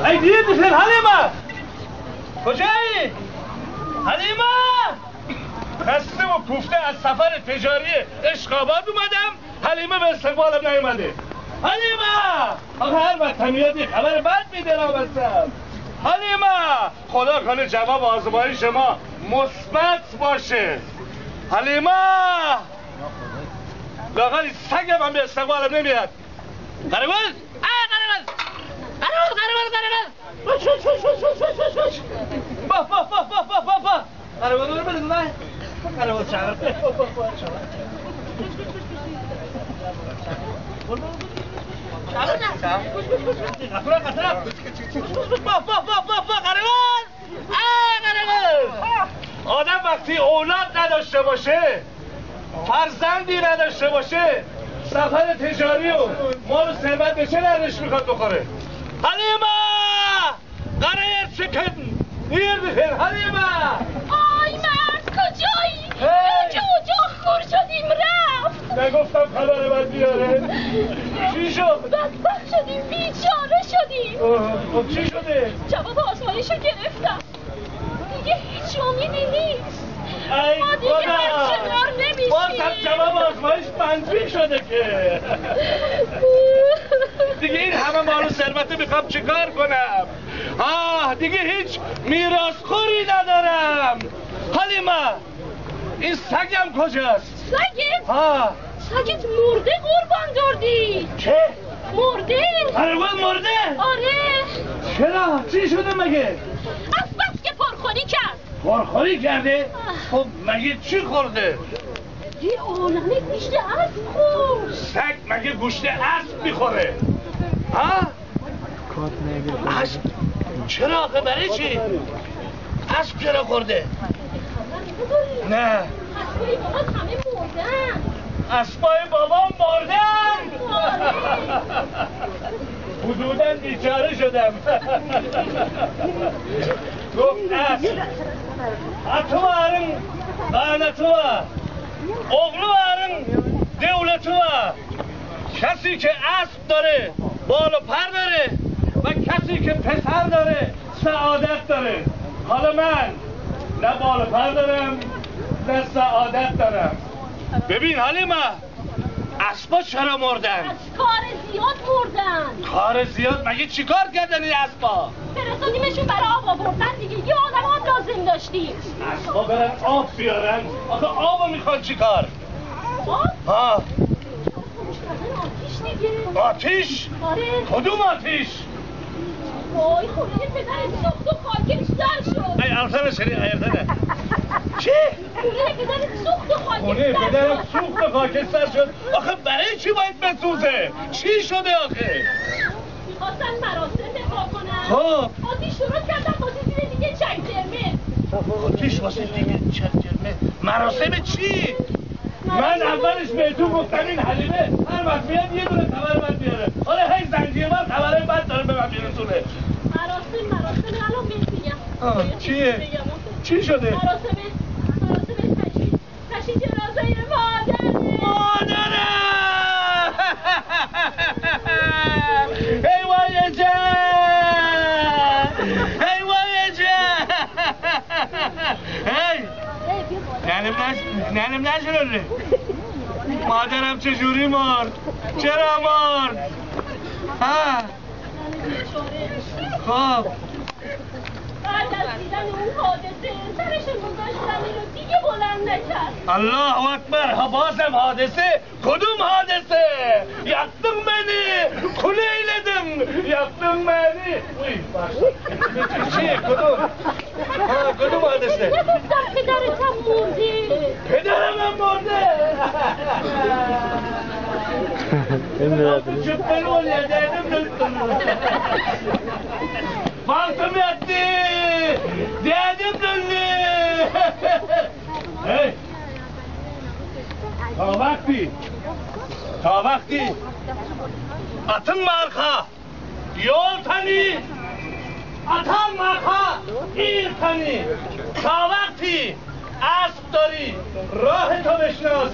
Ey nirde sen Halima? کجایی؟ حلیمه خسته و کوفته از سفر تجاری عشق آباد اومدم حلیمه به استقبالم نیومده حلیمه آخه هر وقت میاد خبر بد میده رابستم حلیمه خدا کنه جواب آزمایش ما مثبت باشه حلیمه لااقل سگم هم به استقبالم نمیاد قربان اه قربان قربان قربان قربان Koş koş koş koş koş koş koş. Bak bak bak bak bak bak bak. Araba görmedin lan. Araba çağır. Bak bak bak çağır. Çağır. Koş koş koş. Katıra katıra. Koş koş bak bak bak bak bak قربان. اه قربان. آدم وقتی اولاد نداشته باشه فرزندی نداشته باشه سفر تجاری و مال و ثروت به چه دردش میخواد بخوره حلیمه قرار چکن نیر بخیر حلیمه آی مرد کجایی؟ هی. که اجاق خور شدیم رفت نگفتم خبر بد بیاره چی شد؟ بدبخت شدیم بیچاره شدیم آه، خب چی شده؟ جواب آزمایش رو گرفتم دیگه هیچ امیدی نیست ای ما دیگه خدا بچه‌دار نمیشیم. باز هم جواب آزمایش منفی شده که دیگه این همه مال و ثروت میخوام چیکار کنم آه دیگه هیچ میراثخوری ندارم حلیمه این سگم کجاست سگت ها سگت مرده قربان دردی چه مرده قربان مرده آره چرا چی شده مگه از بس که پرخوری کرد پرخوری کرده خب مگه چی خورده یه عالمه گوشت اسب خورد سگ مگه گوشت اسب میخوره ها اسب چرا آخه برای چی اسب چرا خورده خبر نداری نه اسبای بابات همه مردن اسبای بابام مردن آره. حدودا بیچاره شدم گفت اسب Atı varın, laneti var. Oğlu varın, devleti var. کسی که اسب داره بال و پر داره و کسی که پسر داره سعادت داره حالا من نه بال و پر دارم نه سعادت دارم ببین حلیمه اسبا چرا مردن از کار زیاد مردن کار زیاد مگه چیکار کردن این اسبا فرستادیمشون برای آب آوردن دیگه یه آدم آب لازم داشتیم اسبا برن آب بیارن آخه آبو میخوان چیکار آب ها خاموش کردن آتیش دیگه آتیش آره کدوم آتیش وای خونه پدرت سوخت و خاکستر شد ای ارتنه سری ارتنه چی؟ خونه پدرت سوخت و خونه خاکستر پدرم شد سوخت و خاکستر شد آخه برای چی باید بسوزه؟ چی شده آخه؟ میخواستن مراسم بپا کنن خب. آتیش درست کردن واسه زیر دیگه چنگرمه آتیش واسه دیگه چرچرمه مراسم چی؟ من اولش بهتون گفتم این حلیمه هر وقت میاد یه دونه خبر بد بیاره حالا هی زنجیروار خبرای بد داره به من میرسونه مراسم مراسم الان بهت میگم آه، باید چیه؟ بگم. چی شده؟ مراسم مراسم تشییع تشییع جنازه مادره مادرم ای وای جان ای وای جان هی ننم نش ننم نشنوده مادرم چجوری مرد چرا مرد ها خب بعد از دیدن اون حادثه سرشو گذاشت زمین و دیگه بلند نکرد الله اکبر ها بازم حادثه کدوم حادثه yaktın beni kul eyledin yaktın beni Uy, başla. چیه کدوم ها کدوم حادثه نگفتم پدرتم مرده پدرم هم مرده Cübbeli oluyor derdim Bahtım yattı Derdim döndü Hey تا وقتی تا وقتی atın marka yol tani atan marka il tani تا وقتی اسب داری راه تو بشناس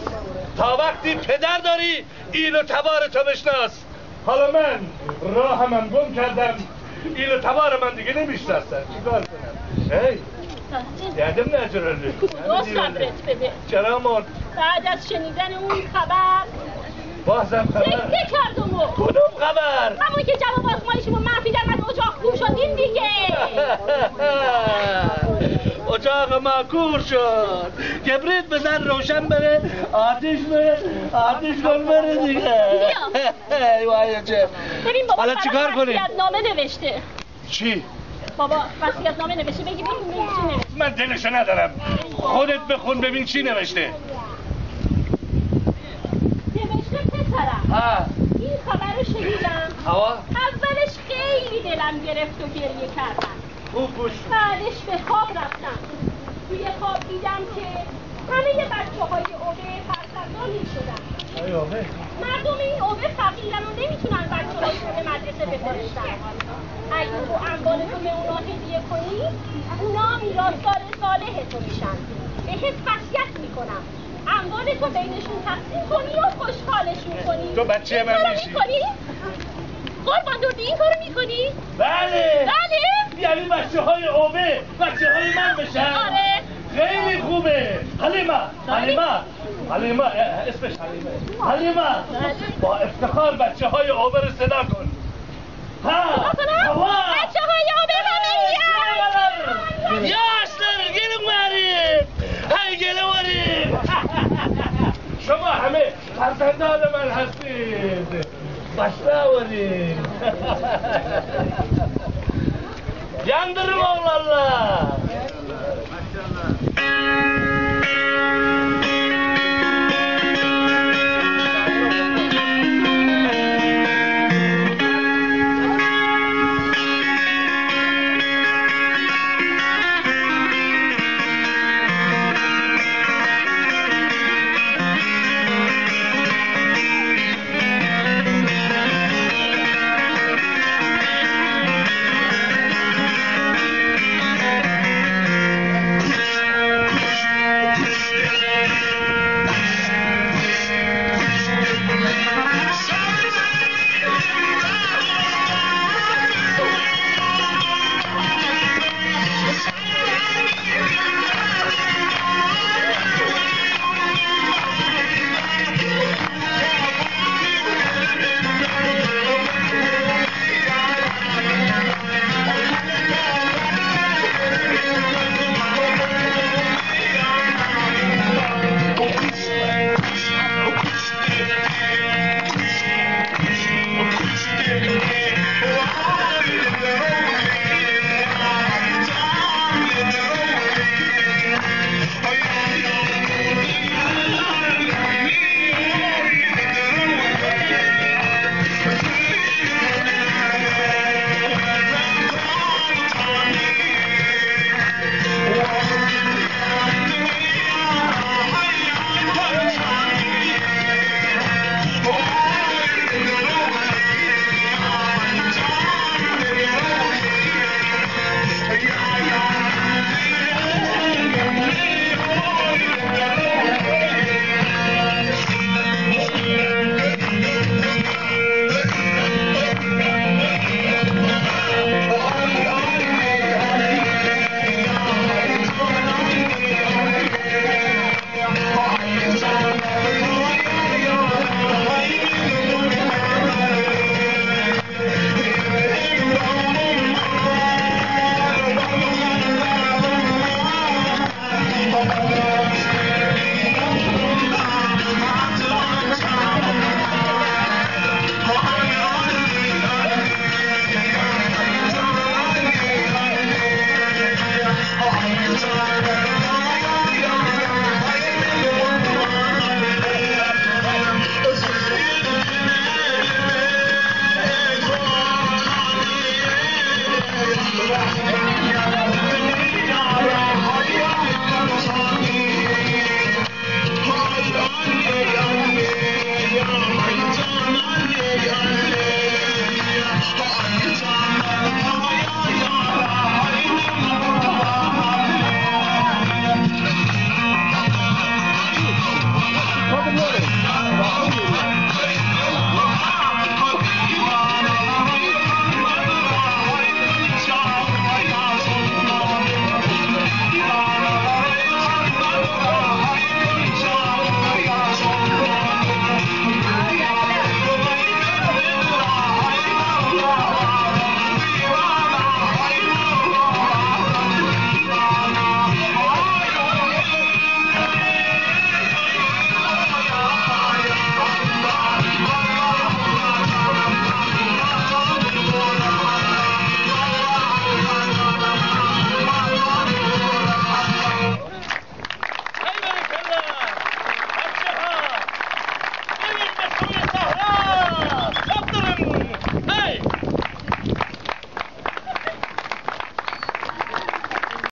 تا وقتی پدر داری ایل و تبار تو بشناس. حالا من راهمم گم کردم ایل تبار من دیگه نمیشناسن چیکار کنم هی دادم نجرلی خدا صبرت بده چرا مرد بعد از شنیدن اون خبر بازم خبر سکته کردم و کدوم خبر همون که جواب آزمایشمون منفی در من اجاق کور شدیم دیگه اجاق ما کور شد کبریت بزن روشن بره آتیش بره آتیش کن بره دیگه ای وای چه ببین بابا حالا چیکار کنیم نامه نوشته چی بابا وصیت نامه نوشته بگی ببین چی نوشته من دلشو ندارم خودت بخون ببین چی نوشته نوشته پسرم ها این خبر رو شنیدم هوا اولش خیلی دلم گرفت و گریه کردم خوب گوش بعدش به خواب رفتم توی خواب دیدم که همه بچه های اوبه فرزندان شدن ای آقا. مردم این اوبه فقیرن و نمیتونن بچه هاشون به مدرسه بفرستن اگه تو اموال تو به اونا هدیه کنی اونا میراثدار صالح تو میشن بهت وصیت میکنم اموال تو بینشون تقسیم کنی و خوشحالشون کنی تو بچه این من کارو میشی. میکنی؟ قربان دردی این کارو میکنی؟ بله بله یعنی بچه های اوبه بچه های من بشن آره. خیلی خوبه حلیمه حلیمه حلیمه اه، اسمش حلیمه حلیمه با افتخار بچه های اوبه رو صدا کن ها کنم؟ هوا. بچه های اوبه همه بیان. Yaşlar gelin varım. Hey gelin varım. شما همه فرزندان من هستید. Başla varım. Yandırın oğlanlar.